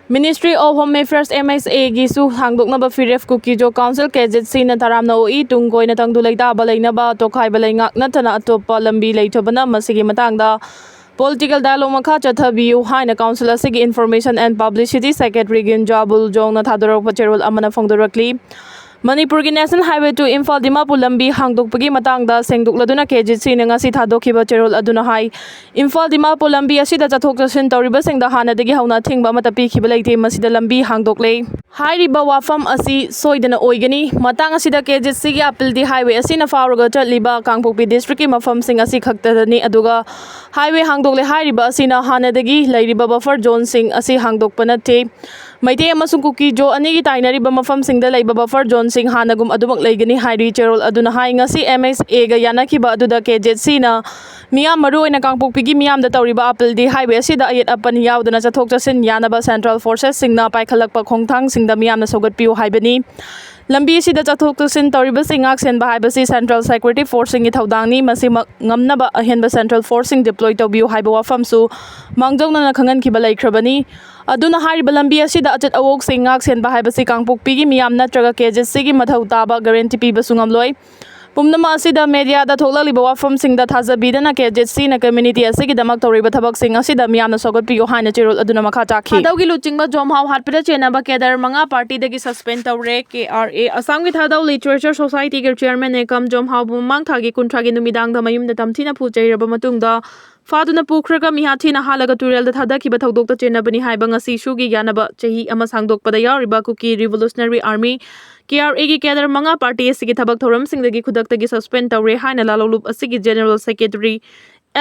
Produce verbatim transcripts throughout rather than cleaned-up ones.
Ministry of Home Affairs, M H A ꯒꯤꯁꯨ ꯍꯥꯡꯗꯣꯛꯅꯕ ꯐꯤꯔꯦꯞ ꯀꯨꯀꯤꯖꯣ council, K Z ꯁꯤꯅ ꯇꯔꯥꯝꯅ ꯑꯣꯛꯏ꯫ ꯇꯨꯡ ꯀꯣꯏꯅ ꯇꯪꯗꯨ ꯂꯩꯇꯥꯕ ꯂꯩꯅꯕ ꯇꯣꯈꯥꯏꯕ ꯂꯩꯉꯥꯛ ꯅꯠꯇꯅ ꯑꯇꯣꯞꯄ ꯂꯝꯕꯤ ꯂꯩꯇꯕꯅ ꯃꯁꯤꯒꯤ ꯃꯇꯥꯡꯗ political dialogue ꯃꯈꯥ ꯆꯠꯊꯕꯤꯌꯨ ꯍꯥꯏꯅ ꯀꯥꯎꯟꯁꯤꯜ ꯑꯁꯤꯒꯤ Information and Publicity Secretary ꯒꯤꯟꯖꯥꯕꯨꯜ ꯖꯣꯡꯅ ꯊꯥꯗꯣꯔꯛꯄ ꯆꯦꯔꯣꯜ ꯑꯃꯅ ꯐꯣꯡꯗꯣꯔꯛꯂꯤ꯫ ꯃꯅꯤꯄꯨꯔꯒꯤ National Highway two Imphal Dimapur ꯂꯝꯕꯤ ꯍꯥꯡꯗꯣꯛꯄꯒꯤ ꯃꯇꯥꯡꯗ ꯁꯦꯡꯗꯣꯛꯂꯗꯨꯅ ꯀꯦ ꯖꯦꯠ ꯁꯤꯅ ꯉꯁꯤ ꯊꯥꯗꯣꯛꯈꯤꯕ ꯆꯦꯔꯣꯜ ꯑꯗꯨꯅ ꯍꯥꯏ, ꯏꯝꯐꯥꯜ ꯗꯤꯃꯥꯄꯨꯔ ꯂꯝꯕꯤ ꯑꯁꯤꯗ ꯆꯠꯊꯣꯛ ꯆꯠꯁꯤꯟ ꯇꯧꯔꯤꯕꯁꯤꯡꯗ ꯍꯥꯟꯅꯗꯒꯤ ꯍꯧꯅ ꯑꯊꯤꯡꯕ ꯑꯃꯠꯇ ꯄꯤꯈꯤꯕ ꯂꯩꯇꯦ꯫ ꯃꯁꯤꯗ ꯂꯝꯕꯤ ꯍꯥꯡꯗꯣꯛꯂꯦ꯫ ꯍꯥꯏꯔꯤꯕ ꯋꯥꯐꯝ ꯑꯁꯤ ꯁꯣꯏꯗꯅ ꯑꯣꯏꯒꯅꯤ꯫ ꯃꯇꯥꯡ ꯑꯁꯤꯗ ꯀꯦ ꯖꯦꯠ ꯁꯤꯒꯤ ꯑꯥꯄꯤꯜꯗꯤ highway ꯑꯁꯤꯅ ꯐꯥꯎꯔꯒ ꯆꯠꯂꯤꯕ ꯀꯥꯡꯄꯣꯛꯄꯤ district ꯀꯤ ꯃꯐꯝꯁꯤꯡ ꯑꯁꯤ ꯈꯛꯇꯗꯅꯤ, ꯑꯗꯨꯒ highway ꯍꯥꯡꯗꯣꯛꯂꯦ ꯍꯥꯏꯔꯤꯕ ꯑꯁꯤꯅ ꯍꯥꯟꯅꯗꯒꯤ ꯂꯩꯔꯤꯕ buffer zone ꯁꯤꯡ ꯑꯁꯤ ꯍꯥꯡꯗꯣꯛꯄ ꯅꯠꯇꯦ꯫ ꯃꯩꯇꯩ ꯑꯃꯁꯨꯡ ꯀꯨꯀꯤꯖꯣ ꯑꯅꯤꯒꯤ ꯇꯥꯏꯅꯔꯤꯕ ꯃꯐꯝꯁꯤꯡꯗ ꯂꯩꯕ buffer zone ꯁꯤꯡ ꯍꯥꯟꯅꯒꯨꯝ ꯑꯗꯨꯃꯛ ꯂꯩꯒꯅꯤ ꯍꯥꯏꯔꯤ꯫ ꯆꯦꯔꯣꯜ ꯑꯗꯨꯅ ꯍꯥꯏ, ꯉꯁꯤ M H A ꯒ ꯌꯥꯅꯈꯤꯕ ꯑꯗꯨꯗ ꯀꯦ ꯖꯦꯠ ꯁꯤꯅ ꯃꯤꯌꯥꯝ, ꯃꯔꯨꯑꯣꯏꯅ ꯀꯥꯡꯄꯣꯛꯄꯤꯒꯤ ꯃꯤꯌꯥꯝꯗ ꯇꯧꯔꯤꯕ ꯑꯥꯄꯤꯜꯗꯤ highway ꯑꯁꯤꯗ ꯑꯌꯦꯠ ꯑꯄꯟ ꯌꯥꯎꯗꯅ ꯆꯠꯊꯣꯛ ꯆꯠꯁꯤꯟ ꯌꯥꯅꯕ central forces ꯁꯤꯡꯅ ꯄꯥꯏꯈꯠꯂꯛꯄ ꯈꯣꯡꯊꯥꯡꯁꯤꯡꯗ ꯃꯤꯌꯥꯝꯅ ꯁꯧꯒꯠꯄꯤꯌꯨ ꯍꯥꯏꯕꯅꯤ꯫ ꯂꯝꯕꯤ ꯑꯁꯤꯗ ꯆꯠꯊꯣꯛ ꯆꯠꯁꯤꯟ ꯇꯧꯔꯤꯕꯁꯤꯡ ꯉꯥꯛ ꯁꯦꯟꯕ ꯍꯥꯏꯕꯁꯤ central security force ꯁꯤꯡꯒꯤ ꯊꯧꯗꯥꯡꯅꯤ꯫ ꯃꯁꯤꯃꯛ ꯉꯝꯅꯕ ꯑꯍꯦꯟꯕ central force ꯁꯤꯡ deploy ꯇꯧꯕꯤꯌꯨ ꯍꯥꯏꯕ ꯋꯥꯐꯝꯁꯨ ꯃꯥꯡꯖꯧꯅꯅ ꯈꯪꯍꯟꯈꯤꯕ ꯂꯩꯈ꯭ꯔꯕꯅꯤ꯫ ꯑꯗꯨꯅ ꯍꯥꯏꯔꯤꯕ ꯂꯝꯕꯤ ꯑꯁꯤꯗ ꯑꯆꯠ ꯑꯋꯣꯛꯁꯤꯡ ꯉꯥꯛ ꯁꯦꯟꯕ ꯍꯥꯏꯕꯁꯤ ꯀꯥꯡꯄꯣꯛꯄꯤꯒꯤ ꯃꯤꯌꯥꯝ ꯅꯠꯇ꯭ꯔꯒ ꯀꯦ ꯖꯦꯠ ꯁꯤꯒꯤ ꯃꯊꯧ ꯇꯥꯕ guarantee ꯄꯤꯕꯁꯨ ꯉꯝꯂꯣꯏ꯫ ꯄꯨꯝꯅꯃꯛ ꯑꯁꯤꯗ media ꯗ ꯊꯣꯛꯂꯛꯂꯤꯕ ꯋꯥꯐꯝꯁꯤꯡꯗ ꯊꯥꯖꯕꯤꯗꯅ ꯀꯦ ꯖꯦꯠ ꯁꯤꯅ community ꯑꯁꯤꯒꯤꯗꯃꯛ ꯇꯧꯔꯤꯕ ꯊꯕꯛꯁꯤꯡ ꯑꯁꯤꯗ ꯃꯤꯌꯥꯝꯅ ꯁꯧꯒꯠꯄꯤꯌꯨ ꯍꯥꯏꯅ ꯆꯦꯔꯣꯜ ꯑꯗꯨꯅ ꯃꯈꯥ ꯇꯥꯈꯤ꯫ ꯊꯥꯗꯧꯒꯤ ꯂꯨꯆꯤꯡꯕ ꯖꯣꯝꯍꯥꯎ ꯍꯥꯠꯄꯗ ꯆꯦꯟꯅꯕ cadre ꯃꯉꯥ party ꯗꯒꯤ suspend ꯇꯧꯔꯦ꯫ K R A ꯑꯁꯥꯝꯒꯤ ꯊꯥꯗꯧ Literature Society ꯒꯤ chairman ꯅꯦꯀꯝ ꯖꯣꯝꯍꯥꯎꯕꯨ ꯃꯃꯥꯡ ꯊꯥꯒꯤ ꯀꯨꯟꯊ꯭ꯔꯥꯒꯤ ꯅꯨꯃꯤꯗꯥꯡꯗ ꯃꯌꯨꯝꯗ ꯇꯝꯊꯤꯅ ꯐꯨ ꯆꯩꯔꯕ ꯃꯇꯨꯡꯗ ꯐꯥꯗꯨꯅ ꯄꯨꯈ꯭ꯔꯒ ꯃꯤꯍꯥꯠ ꯊꯤꯅ ꯍꯥꯠꯂꯒ ꯇꯨꯔꯦꯜꯗ ꯊꯥꯗꯈꯤꯕ ꯊꯧꯗꯣꯛꯇ ꯆꯦꯟꯅꯕꯅꯤ ꯍꯥꯏꯕ ꯉꯁꯤ ꯁꯨꯒꯤ ꯌꯥꯅꯕ ꯆꯍꯤ ꯑꯃ ꯁꯥꯡꯗꯣꯛꯄꯗ ꯌꯥꯎꯔꯤꯕ Kuki Revolutionary Army, K R A ꯒꯤ cadre ꯃꯉꯥ party ꯑꯁꯤꯒꯤ ꯊꯕꯛ ꯊꯧꯔꯝꯁꯤꯡꯗꯒꯤ ꯈꯨꯗꯛꯇꯒꯤ suspend ꯇꯧꯔꯦ ꯍꯥꯏꯅ ꯂꯥꯂꯣꯡꯂꯨꯞ ꯑꯁꯤꯒꯤ general secretary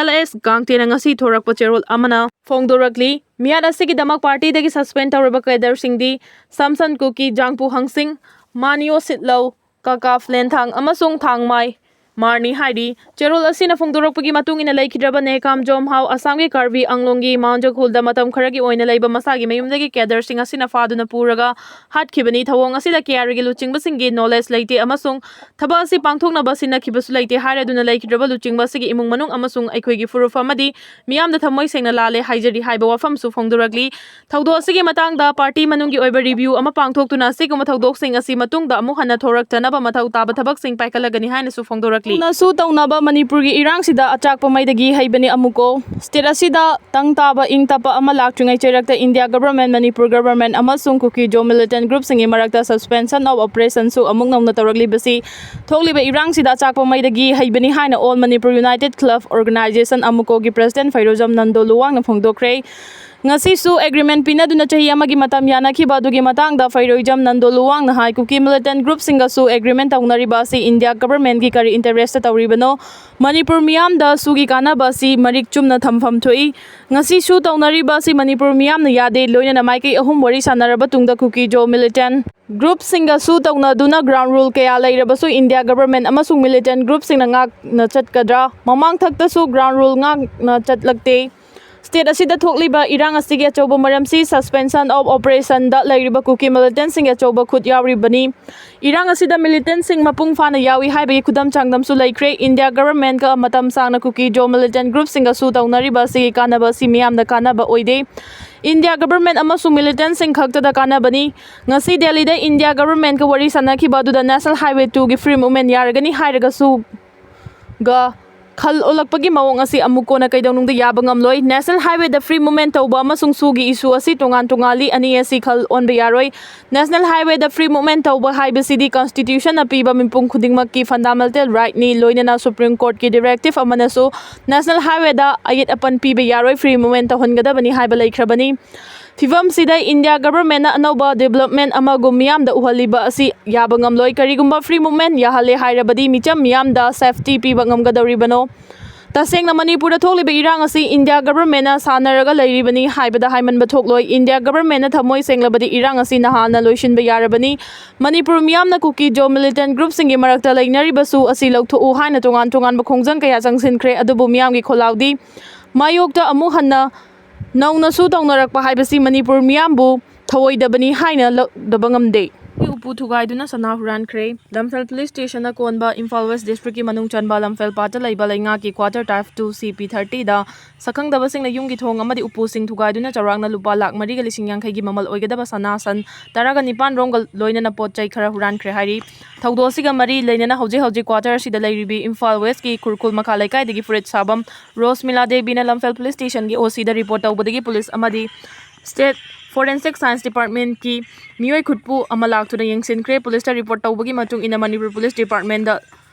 L S ꯒꯥꯡꯇꯦꯅ ꯉꯁꯤ ꯊꯣꯔꯛꯄ ꯆꯦꯔꯣꯜ ꯑꯃꯅ ꯐꯣꯡꯗꯣꯔꯛꯂꯤ꯫ ꯃꯤꯍꯥꯠ ꯑꯁꯤꯒꯤꯗꯃꯛ party ꯗꯒꯤ suspend ꯇꯧꯔꯕ cadre ꯁꯤꯡꯗꯤ ꯁꯝꯁꯟ ꯀꯨꯀꯤ, ꯖꯥꯡꯄꯨ ꯍꯪꯁꯤꯡ, ꯃꯥꯅꯤꯌꯣ ꯁꯤꯠꯂꯧ, ꯀꯀꯥꯐ ꯂꯦꯟꯊꯥꯡ ꯑꯃꯁꯨꯡ ꯊꯥꯡꯃꯥꯏ ꯃꯥꯔꯅꯤ ꯍꯥꯏꯔꯤ꯫ ꯆꯦꯔꯣꯜ ꯑꯁꯤꯅ ꯐꯣꯡꯗꯣꯔꯛꯄꯒꯤ ꯃꯇꯨꯡ ꯏꯟꯅ, ꯂꯩꯈꯤꯗ꯭ꯔꯕ ꯅꯦꯀꯥꯝꯖꯣꯝ ꯍꯥꯎ ꯑꯁꯥꯝꯒꯤ ꯀꯥꯔꯕꯤ ꯑꯪꯂꯣꯡꯒꯤ ꯃꯥꯎꯟꯖꯈꯨꯜꯗ ꯃꯇꯝ ꯈꯔꯒꯤ ꯑꯣꯏꯅ ꯂꯩꯕ ꯃꯁꯥꯒꯤ ꯃꯌꯨꯝꯗꯒꯤ ꯀꯦꯗꯔꯁꯤꯡ ꯑꯁꯤꯅ ꯐꯥꯗꯨꯅ ꯄꯨꯔꯒ ꯍꯥꯠꯈꯤꯕꯅꯤ꯫ ꯊꯧꯑꯣꯡ ꯑꯁꯤꯗ ꯀꯦꯌꯥꯔꯒꯤ ꯂꯨꯆꯤꯡꯕꯁꯤꯡꯒꯤ ꯅꯣꯂꯦꯖ ꯂꯩꯇꯦ ꯑꯃꯁꯨꯡ ꯊꯕꯛ ꯑꯁꯤ ꯄꯥꯡꯊꯣꯛꯅꯕ ꯁꯤꯟꯅꯈꯤꯕꯁꯨ ꯂꯩꯇꯦ ꯍꯥꯏꯔꯗꯨꯅ ꯂꯩꯈꯤꯗ꯭ꯔꯕ ꯂꯨꯆꯤꯡꯕ ꯑꯁꯤꯒꯤ ꯏꯃꯨꯡ ꯃꯅꯨꯡ ꯑꯃꯁꯨꯡ ꯑꯩꯈꯣꯏꯒꯤ ꯐꯨꯔꯨꯞ ꯑꯃꯗꯤ ꯃꯤꯌꯥꯝꯗ ꯊꯃꯣꯏ ꯁꯦꯡꯅ ꯂꯥꯜꯂꯦ ꯍꯥꯏꯖꯔꯤ ꯍꯥꯏꯕ ꯋꯥꯐꯝꯁꯨ ꯐꯣꯡꯗꯣꯔꯛꯂꯤ꯫ ꯊꯧꯗꯣꯛ ꯑꯁꯤꯒꯤ ꯃꯇꯥꯡꯗ ꯄꯥꯔꯇꯤ ꯃꯅꯨꯡꯒꯤ ꯑꯣꯏꯕ ꯔꯤꯚꯤꯌꯨ ꯑꯃ ꯄꯥꯡꯊꯣꯛꯇꯨꯅ ꯑꯁꯤꯒꯨꯝꯕ ꯊꯧꯗꯣꯛꯁꯤꯡ ꯑꯁꯤ ꯃꯇꯨꯡꯗ ꯑꯃꯨꯛ ꯍꯟꯅ ꯊꯣꯔꯛꯇꯅꯕ ꯃꯊꯧ ꯇꯥꯕ ꯊꯕꯛꯁꯤꯡ ꯄꯥꯏꯈꯠꯂꯒꯅꯤ ꯍꯥꯏꯅꯁꯨ ꯐꯣꯡꯗꯣꯔꯛꯂꯤ꯫ ꯅꯁꯨ ꯇꯧꯅꯕ ꯃꯅꯤꯄꯨꯔꯒꯤ ꯏꯔꯥꯡꯁꯤꯗ ꯑꯆꯥꯛꯄ ꯃꯩꯗꯒꯤ ꯍꯩꯕꯅꯤ ꯑꯃꯨꯛꯀꯣ꯫ ꯁ꯭ꯇꯦꯠ ꯑꯁꯤꯗ ꯇꯪ ꯇꯥꯕ ꯏꯪ ꯇꯞꯄ ꯑꯃ ꯂꯥꯛꯇ꯭ꯔꯤꯉꯩ ꯆꯩꯔꯛꯇ ꯏꯟꯗꯤꯌꯥ ꯒꯚꯔꯟꯃꯦꯟꯠ, ꯃꯅꯤꯄꯨꯔ ꯒꯚꯔꯟꯃꯦꯟꯠ ꯑꯃꯁꯨꯡ ꯀꯨꯀꯤ ꯖꯣ ꯃꯤꯂꯤꯇꯦꯟꯠ ꯒ꯭ꯔꯨꯞꯁꯤꯡꯒꯤ ꯃꯔꯛꯇ ꯁꯁꯄꯦꯟꯁꯟ ꯑꯣꯐ ꯑꯣꯄꯔꯦꯁꯟꯁꯨ ꯑꯃꯨꯛ ꯅꯧꯅ ꯇꯧꯔꯛꯂꯤꯕꯁꯤ ꯊꯣꯛꯂꯤꯕ ꯏꯔꯥꯡꯁꯤꯗ ꯑꯆꯥꯛꯄ ꯃꯩꯗꯒꯤ ꯍꯩꯕꯅꯤ ꯍꯥꯏꯅ all Manipur united club organisation, ꯑꯃꯨꯀꯣꯒꯤ ꯄ꯭ꯔꯁꯤꯗꯦꯟꯠ ꯐꯩꯔꯣꯖꯝ ꯅꯟꯗꯣ ꯂꯨꯋꯥꯡꯅ ꯐꯣꯡꯗꯣꯛꯈ꯭ꯔꯦ꯫ ꯉꯁꯤꯁꯨ ꯑꯦꯒ꯭ꯔꯤꯃꯦꯟꯠ ꯄꯤꯅꯗꯨꯅ ꯆꯍꯤ ꯑꯃꯒꯤ ꯃꯇꯝ ꯌꯥꯅꯈꯤꯕ ꯑꯗꯨꯒꯤ ꯃꯇꯥꯡꯗ ꯐꯩꯔꯣꯏꯖꯝ ꯅꯟꯗꯣ ꯂꯨꯋꯥꯡꯅ ꯍꯥꯏ, ꯀꯨꯀꯤ ꯃꯤꯂꯤꯇꯦꯟꯠ ꯒ꯭ꯔꯨꯞꯁꯤꯡꯒꯁꯨ ꯑꯦꯒ꯭ꯔꯤꯃꯦꯟꯠ ꯇꯧꯅꯔꯤꯕ ꯑꯁꯤ ꯏꯟꯗꯤꯌꯥ ꯒꯚꯔꯟꯃꯦꯟꯠꯀꯤ ꯀꯔꯤ ꯏꯟꯇꯔꯦꯁꯇ ꯇꯧꯔꯤꯕꯅꯣ? ꯃꯅꯤꯄꯨꯔ ꯃꯤꯌꯥꯝꯗ ꯁꯨꯒꯤ ꯀꯥꯟꯅꯕ ꯑꯁꯤ ꯃꯔꯤꯛ ꯆꯨꯝꯅ ꯊꯝꯐꯝ ꯊꯣꯛꯏ꯫ ꯉꯁꯤꯁꯨ ꯇꯧꯅꯔꯤꯕ ꯑꯁꯤ ꯃꯅꯤꯄꯨꯔ ꯃꯤꯌꯥꯝꯅ ꯌꯥꯗꯦ꯫ ꯂꯣꯏꯅꯅ ꯃꯥꯏꯀꯩ ꯑꯍꯨꯝ ꯋꯥꯔꯤ ꯁꯥꯟꯅꯔꯕ ꯇꯨꯡꯗ ꯀꯨꯀꯤ ꯖꯣ ꯃꯤꯂꯤꯇꯦꯟꯠ ꯒ꯭ꯔꯨꯞꯁꯤꯡꯒꯁꯨ ꯇꯧꯅꯗꯨꯅ ꯒ꯭ꯔꯥꯎꯟ ꯔꯨꯜ ꯀꯌꯥ ꯂꯩꯔꯕꯁꯨ ꯏꯟꯗꯤꯌꯥ ꯒꯚꯔꯟꯃꯦꯟꯠ ꯑꯃꯁꯨꯡ ꯃꯤꯂꯤꯇꯦꯟꯠ ꯒ꯭ꯔꯨꯞꯁꯤꯡꯅ ꯉꯥꯛꯅ ꯆꯠꯀꯗ꯭ꯔꯥ? ꯃꯃꯥꯡꯊꯛꯇꯁꯨ ꯒ꯭ꯔꯥꯎꯟ ꯔꯨꯜ ꯉꯥꯛꯅ ꯆꯠꯂꯛꯇꯦ꯫ ꯁ꯭ꯇꯦꯠ ꯑꯁꯤꯗ ꯊꯣꯛꯂꯤꯕ ꯏꯔꯥꯡ ꯑꯁꯤꯒꯤ ꯑꯆꯧꯕ ꯃꯔꯝꯁꯤ ꯁꯁꯄꯦꯟꯁꯟ ꯑꯣꯐ ꯑꯣꯄꯔꯦꯁꯟꯗ ꯂꯩꯔꯤꯕ ꯀꯨꯀꯤ ꯃꯤꯂꯤꯇꯦꯟꯠꯁꯤꯡꯒꯤ ꯑꯆꯧꯕ ꯈꯨꯠ ꯌꯥꯎꯔꯤꯕꯅꯤ꯫ ꯏꯔꯥꯡ ꯑꯁꯤꯗ ꯃꯤꯂꯤꯇꯦꯟꯠꯁꯤꯡ ꯃꯄꯨꯡ ꯐꯥꯅ ꯌꯥꯎꯏ ꯍꯥꯏꯕꯒꯤ ꯈꯨꯗꯝ ꯆꯥꯡꯗꯝꯁꯨ ꯂꯩꯈ꯭ꯔꯦ꯫ ꯏꯟꯗꯤꯌꯥ ꯒꯚꯔꯟꯃꯦꯟꯠꯀ ꯃꯇꯝ ꯁꯥꯡꯅ ꯀꯨꯀꯤ ꯖꯣ ꯃꯤꯂꯤꯇꯦꯟꯠ ꯒ꯭ꯔꯨꯞꯁꯤꯡꯒꯁꯨ ꯇꯧꯅꯔꯤꯕ ꯑꯁꯤꯒꯤ ꯀꯥꯟꯅꯕ ꯑꯁꯤ ꯃꯤꯌꯥꯝꯗ ꯀꯥꯟꯅꯕ ꯑꯣꯏꯗꯦ꯫ ꯏꯟꯗꯤꯌꯥ ꯒꯚꯔꯟꯃꯦꯟꯠ ꯑꯃꯁꯨꯡ ꯃꯤꯂꯤꯇꯦꯟꯠꯁꯤꯡ ꯈꯛꯇꯗ ꯀꯥꯟꯅꯕꯅꯤ꯫ ꯉꯁꯤ ꯗꯦꯜꯂꯤꯗ ꯏꯟꯗꯤꯌꯥ ꯒꯚꯔꯟꯃꯦꯟꯠꯀ ꯋꯥꯔꯤ ꯁꯥꯟꯅꯈꯤꯕ ꯑꯗꯨꯗ ꯅꯦꯁꯅꯦꯜ ꯍꯥꯏꯋꯦ ꯇꯨꯒꯤ ꯐ꯭ꯔꯤ ꯃꯨꯚꯃꯦꯟꯠ ꯌꯥꯔꯒꯅꯤ ꯍꯥꯏꯔꯒꯁꯨ ꯒ ꯈꯜ ꯑꯣꯜꯂꯛꯄꯒꯤ ꯃꯑꯣꯡ ꯑꯁꯤ ꯑꯃꯨꯛ ꯀꯣꯟꯅ ꯀꯩꯗꯧꯅꯨꯡꯗ ꯌꯥꯕ ꯉꯝꯂꯣꯏ꯫ ꯅꯦꯁꯅꯦꯜ ꯍꯥꯏꯋꯦꯗ ꯐ꯭ꯔꯤ ꯃꯨꯚꯃꯦꯟꯠ ꯇꯧꯕ ꯑꯃꯁꯨꯡ ꯁꯨꯒꯤ ꯏꯁꯨ ꯑꯁꯤ ꯇꯣꯉꯥꯟ ꯇꯣꯉꯥꯜꯂꯤ, ꯑꯅꯤ ꯑꯁꯤ ꯈꯜ ꯑꯣꯟꯕ ꯌꯥꯔꯣꯏ꯫ ꯅꯦꯁꯅꯦꯜ ꯍꯥꯏꯋꯦꯗ ꯐ꯭ꯔꯤ ꯃꯨꯚꯃꯦꯟꯠ ꯇꯧꯕ ꯍꯥꯏꯕꯁꯤꯗꯤ ꯀꯟꯁꯇꯤꯇ꯭ꯌꯨꯁꯟꯅ ꯄꯤꯕ ꯃꯤꯄꯨꯝ ꯈꯨꯗꯤꯡꯃꯛꯀꯤ ꯐꯟꯗꯥꯃꯦꯟꯇꯦꯜ ꯔꯥꯏꯠꯅꯤ, ꯂꯣꯏꯅꯅ ꯁꯨꯄ꯭ꯔꯤꯝ ꯀꯣꯔꯠꯀꯤ ꯗꯤꯔꯦꯛꯇꯤꯚ ꯑꯃꯅꯁꯨ ꯅꯦꯁꯅꯦꯜ ꯍꯥꯏꯋꯦꯗ ꯑꯌꯦꯠ ꯑꯄꯟ ꯄꯤꯕ ꯌꯥꯔꯣꯏ, ꯐ꯭ꯔꯤ ꯃꯨꯚꯃꯦꯟꯠ ꯇꯧꯍꯟꯒꯗꯕꯅꯤ ꯍꯥꯏꯕ ꯂꯩꯈ꯭ꯔꯕꯅꯤ꯫ ꯐꯤꯚꯝꯁꯤꯗ ꯏꯟꯗꯤꯌꯥ ꯒꯚꯔꯟꯃꯦꯟꯠꯅ ꯑꯅꯧꯕ ꯗꯤꯕꯦꯂꯞꯃꯦꯟꯠ ꯑꯃꯒꯨꯝ ꯃꯤꯌꯥꯝꯗ ꯎꯍꯜꯂꯤꯕ ꯑꯁꯤ ꯌꯥꯕ ꯉꯝꯂꯣꯏ꯫ ꯀꯔꯤꯒꯨꯝꯕ ꯐ꯭ꯔꯤ ꯃꯨꯚꯃꯦꯟꯠ ꯌꯥꯍꯜꯂꯦ ꯍꯥꯏꯔꯕꯗꯤ ꯃꯤꯆꯝ ꯃꯤꯌꯥꯝꯗ ꯁꯦꯐꯇꯤ ꯄꯤꯕ ꯉꯝꯒꯗꯧꯔꯤꯕꯅꯣ? ꯇꯁꯦꯡꯅ ꯃꯅꯤꯄꯨꯔꯗ ꯊꯣꯛꯂꯤꯕ ꯏꯔꯥꯡ ꯑꯁꯤ ꯏꯟꯗꯤꯌꯥ ꯒꯚꯔꯟꯃꯦꯟꯅ ꯁꯥꯟꯅꯔꯒ ꯂꯩꯔꯤꯕꯅꯤ ꯍꯥꯏꯕꯗ ꯍꯥꯏꯃꯟꯕ ꯊꯣꯛꯂꯣꯏ꯫ ꯏꯟꯗꯤꯌꯥ ꯒꯚꯔꯟꯃꯦꯟꯅ ꯊꯃꯣꯏ ꯁꯦꯡꯂꯕꯗꯤ ꯏꯔꯥꯡ ꯑꯁꯤ ꯅꯍꯥꯟꯅ ꯂꯣꯏꯁꯤꯟꯕ ꯌꯥꯔꯕꯅꯤ꯫ ꯃꯅꯤꯄꯨꯔ ꯃꯤꯌꯥꯝꯅ ꯀꯨꯀꯤ ꯖꯣ ꯃꯤꯂꯤꯇꯦꯟ ꯒ꯭ꯔꯨꯞꯁꯤꯡꯒꯤ ꯃꯔꯛꯇ ꯂꯩꯅꯔꯤꯕꯁꯨ ꯑꯁꯤ ꯂꯧꯊꯣꯛꯎ ꯍꯥꯏꯅ ꯇꯣꯉꯥꯟ ꯇꯣꯉꯥꯟꯕ ꯈꯣꯡꯖꯪ ꯀꯌꯥ ꯆꯪꯁꯤꯟꯈ꯭ꯔꯦ꯫ ꯑꯗꯨꯕꯨ ꯃꯤꯌꯥꯝꯒꯤ ꯈꯣꯜꯂꯥꯎꯗꯤ ꯃꯥꯌꯣꯛꯇ ꯑꯃꯨꯛ ꯍꯟꯅ ꯅꯧꯅꯁꯨ ꯇꯧꯅꯔꯛꯄ ꯍꯥꯏꯕꯁꯤ ꯃꯅꯤꯄꯨꯔ ꯃꯤꯌꯥꯝꯕꯨ ꯊꯧꯑꯣꯏꯗꯕꯅꯤ ꯍꯥꯏꯅ ꯂꯧꯗꯕ ꯉꯝꯗꯦ꯫ ꯎꯄꯨ ꯊꯨꯒꯥꯏꯗꯨꯅ ꯁꯅꯥ ꯍꯨꯔꯥꯟꯈ꯭ꯔꯦ꯫ ꯂꯝꯐꯦꯜ ꯄꯨꯂꯤꯁ ꯁ꯭ꯇꯦꯁꯟꯅ ꯀꯣꯟꯕ ꯏꯝꯐꯥꯜ ꯋꯦꯁ ꯗꯤꯁꯇ꯭ꯔꯤꯛꯀꯤ ꯃꯅꯨꯡ ꯆꯟꯕ ꯂꯝꯐꯦꯜ ꯄꯥꯠꯇ ꯂꯩꯕ ꯂꯩꯉꯥꯛꯀꯤ quarter type two C P thirty ꯗ ꯁꯛꯈꯪꯗꯕꯁꯤꯡꯅ ꯌꯨꯝꯒꯤ ꯊꯣꯡ ꯑꯃꯗꯤ ꯎꯄꯨꯁꯤꯡ ꯊꯨꯒꯥꯏꯗꯨꯅ ꯆꯥꯎꯔꯥꯛꯅ ꯂꯨꯄꯥ ꯂꯥꯈ ꯃꯔꯤꯒ ꯂꯤꯁꯤꯡ ꯌꯥꯡꯈꯩꯒꯤ ꯃꯃꯜ ꯑꯣꯏꯒꯗꯕ ꯁꯅꯥ ꯁꯟ ꯇꯔꯥꯒ ꯅꯤꯄꯥꯟ ꯔꯣꯝꯒ ꯂꯣꯏꯅꯅ ꯄꯣꯠ ꯆꯩ ꯈꯔ ꯍꯨꯔꯥꯟꯈ꯭ꯔꯦ ꯍꯥꯏꯔꯤ꯫ ꯊꯧꯗꯣꯛ ꯑꯁꯤꯒ ꯃꯔꯤ ꯂꯩꯅꯅ ꯍꯧꯖꯤꯛ ꯍꯧꯖꯤꯛ quarter ꯑꯁꯤꯗ ꯂꯩꯔꯤꯕꯤ ꯏꯝꯐꯥꯜ ꯋꯦꯁꯀꯤ ꯈꯨꯔꯈꯨꯜ ꯃꯈꯥ ꯂꯩꯀꯥꯏꯗꯒꯤ ꯐꯨꯔꯤꯠ ꯁꯥꯐꯝ ꯔꯣꯁꯃꯤꯂꯥ ꯗꯦꯕꯤꯅ ꯂꯝꯐꯦꯜ ꯄꯨꯂꯤꯁ ꯁ꯭ꯇꯦꯁꯟꯒꯤ OC ꯗ ꯔꯤꯄꯣꯔꯠ ꯇꯧꯕꯗꯒꯤ ꯄꯨꯂꯤꯁ ꯑꯃꯗꯤ State Forensic Science Department ꯀꯤ ꯃꯤꯑꯣꯏ ꯈꯨꯠꯄꯨ ꯑꯃ ꯂꯥꯛꯇꯨꯅ ꯌꯦꯡꯁꯤꯟꯈ꯭ꯔꯦ꯫ ꯄꯨꯂꯤꯁꯇ ꯔꯤꯄꯣꯔꯠ ꯇꯧꯕꯒꯤ ꯃꯇꯨꯡ ꯏꯟꯅ ꯃꯅꯤꯄꯨꯔ ꯄꯨꯂꯤꯁ ꯗꯤꯄꯥꯔꯠꯃꯦꯟꯗ